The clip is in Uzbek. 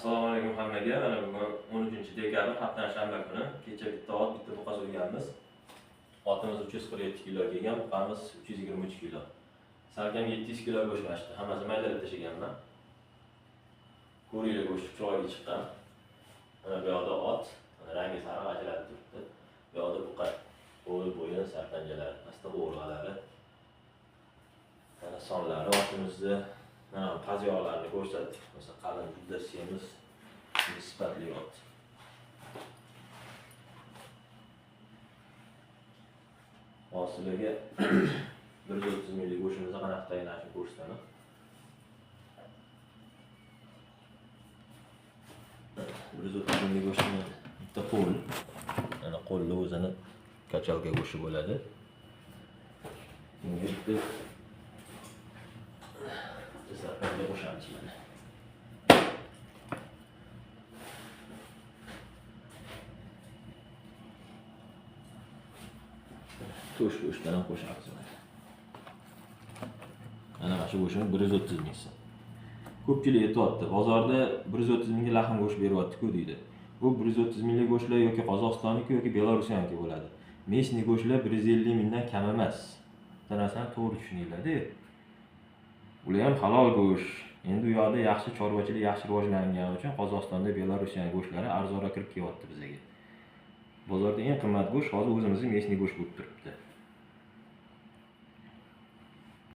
Assalomu alaykum hammaga. Mana bugun 13 dekabr, haftaning shanba kuni. Kecha bitta ot, bitta buqa so'yganmiz. Otimiz 347 kilo kelgan, buqamiz 323 kilo. Salkam 700 kilo go'sht mashdi. Hammasi maydalab tashlaganman. Ko'ringlar, go'sht chiroyli chiqqan. Mana bu yoqda ot, mana rangi sariq ajralib turibdi. Bu yoqda buqa, qo'l, bo'yin, sarpanjalari, pastda o'rg'alari. Mana sonlari otimizni. Mana qaziyoqlarni ko'rsatdik. Masalan, qalin, juda semiz, sifatli ot. Hosiliga 130 minglik go'shtimizni qanaqa tayyorlashini ko'rsataman. 130 minglik go'shtini bitta qo'l, mana qo'lni o'zini kachalka go'shti bo'ladi. Bunga bitta sarpanja qo'shamiz mana. To'sh go'shtdan ham qo'shamiz mana. Mana shu go'shtimiz 130 ming so'm. Ko'pchilik aytyapti, bozorda 130 mingga lahm go'sht beryapti-ku deydi. Bu 130 minglik go'shtlar yoki Qozog'istonniki yoki Belarusyaniki bo'ladi. Mesni go'shtlar 150 mingdan kam emas. Bitta narsani to'g'ri tushuninglar-da. Ular ham halol go'sht. Endi u yoqda yaxshi chorvachilik yaxshi rivojlangani uchun Qozog'istonda Belarusyan go'shtlari arzonroq kirib kelyapti bizga. Bozorda eng qimmat go'sht hozir o'zimizning mesni go'sht bo'lib turibdi.